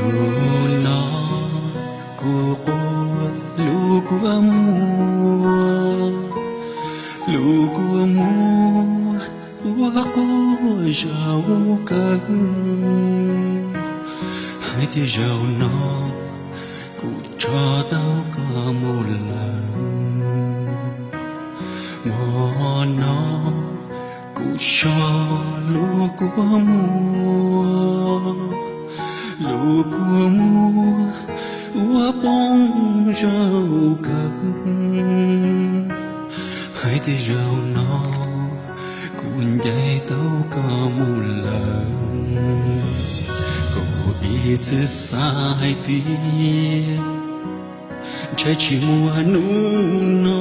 Hnub no kuv quaj lub kua muag, lub kua muag uas quaj zaum kawg, hais tias zaum no kuv tso tau koj mus lawm. Hmo no kuv so lub kua muag, lub kua muag uas poob zaum kawg, hais tias zaum no kuv ncaim tau koj mus lawm. Kuv ib txwm xav hais tias ntshai tsis muaj hnub no,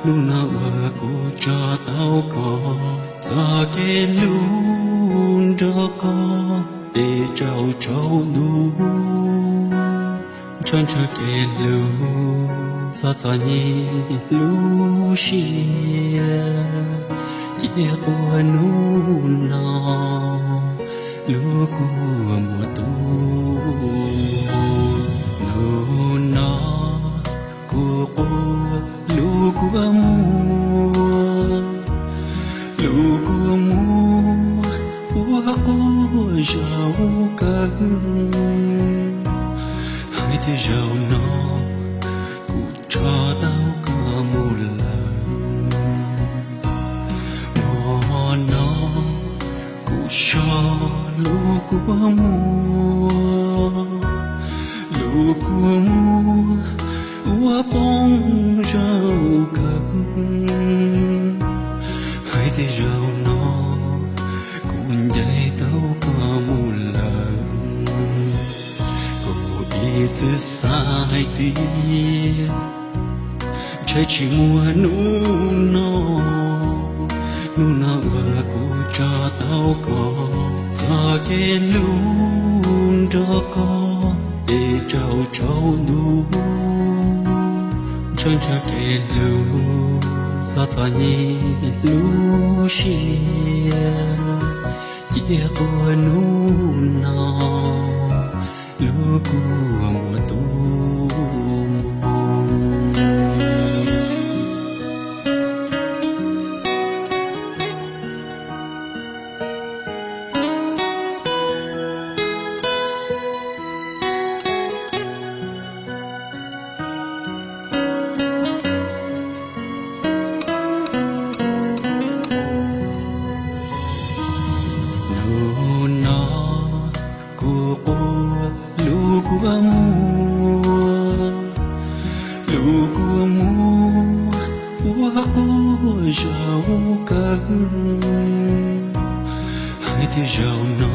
hnub no uas kuv tso tau koj, txoj kev hlub nrog koj es tsaus tsaus ntuj. Ntshaw ntshaw kev hlub, txom txom nyem lub siab, cia quaj hnub no lub kua muag tu. Hnub no kuv quaj lub kua muag, lub kua muag uas quaj zaum kawg, hais tias zaum no kuv tso tau koj mus lawm. Hmo no kuv so lub kua muag, lub kua muag uas poob zaum kawg, hais tias zaum no kuv ncaim tau koj mus lawm. Kuv ib txwm xav hais tias ntshai tsis muaj hnub no, hnub no uas kuv tso tau koj, txoj kev hlub nrog koj es tsaus tsaus ntuj. Ntshaw ntshaw kev hlub, txom txom nyem lub siab, cia quaj hnub no lub kua muag tu. Hnub no kuv quaj lub kua muag, lub kua muag uas quaj zaum kawg, hais tias zaum no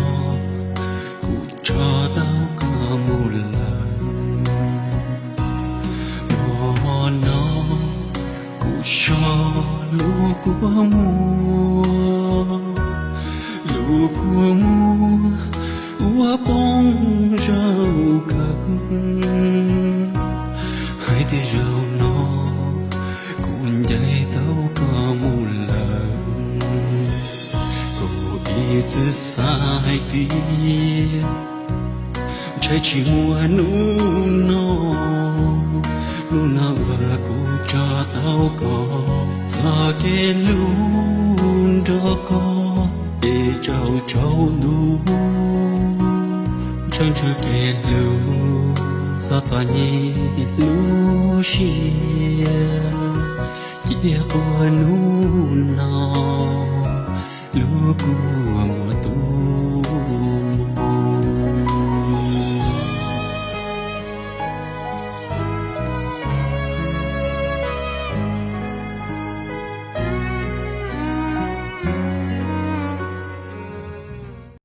kuv tso tau koj mus lawm. Hmo no kuv so lub kua muag, lub kua muag uas poob zaum kawg, hais tias zaum no kuv ncaim tau koj mus lawm. Kuv ib txwm xav hais tias ntshai tsis muaj hnub no, hnub no uas kuv tso tau koj, txoj kev hlub nrog koj es tsaus tsaus ntuj. Ntshaw ntshaw kev hlub, txom txom nyem lub siab, cia quaj hnub no lub kua muag